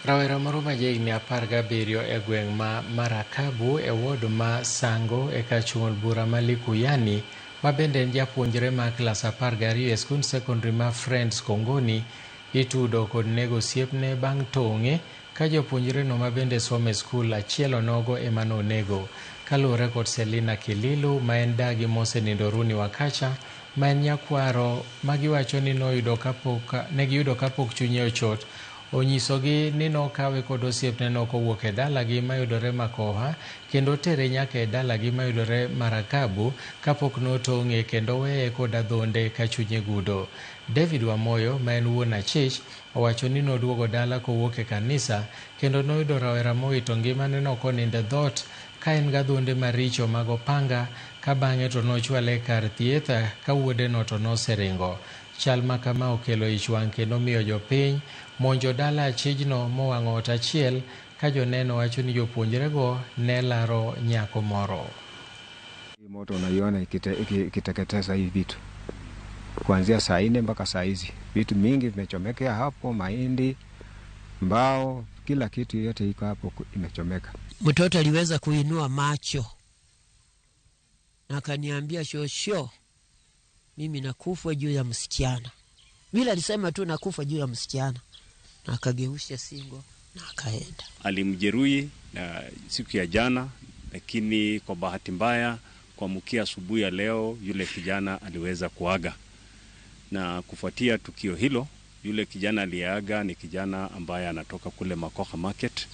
Rawera moro ma jahigni 17 e gweng' ma Marakabu e ward ma Sango e kar chung' od bura ma Likuyani, ma bende en japuonjre ma klas 12 e skund sekondari ma Friends Kongoni, itudo kod nego osiepne bang' tong'e ka japuonjreno ma bende somo e skul achiel onogo ema nonego. Kaluwore kod Selina Kililu ma en dagi mosenindo Runi Wakacha ma en nyakwaro ma giwacho ni negiyudo kapok chunye ochot, onyisogi ni nokawe kod osiepneno kowuok e dalagi mayudore Makoha kendo tere nyaka e dalagi mayudore Marakabu kapok notong'e kendo weye kod adhonde ka chunye gudo. David Wamoyo ma en wuon achich owacho ni noduogo dala kowuok e kanisa kendo noyudo rawera mowito ngimaneno konindo e dhoot ka en gadhonde maricho mag opanga ka bang'e to nochwale kar thieth ka wuodeno to noseringo. Chal ma kama okelo ich wang' kendo miyo jopiny monjo dala achijno mowang'o ot achiel ka joneno wacho ni jopuonjrego ne laro nyako moro. Moto unaiona ikiteketeza hii vitu kuanzia saa 4 mpaka saa hizi, vitu mingi vimechomekea hapo, mahindi, mbao, kila kitu yote iko hapo imechomeka. Mtoto aliweza kuinua macho na akaniambia, shosho, mimi nakufa juu ya msichana. Vile alisema tu nakufa juu ya msichana, na akageusha singo na akaenda. Alimjeruhi na siku ya jana, lakini kwa bahati mbaya kuamkia asubuhi ya leo yule kijana aliweza kuaga. Na kufuatia tukio hilo, yule kijana aliyeaga ni kijana ambaye anatoka kule Makoha Market.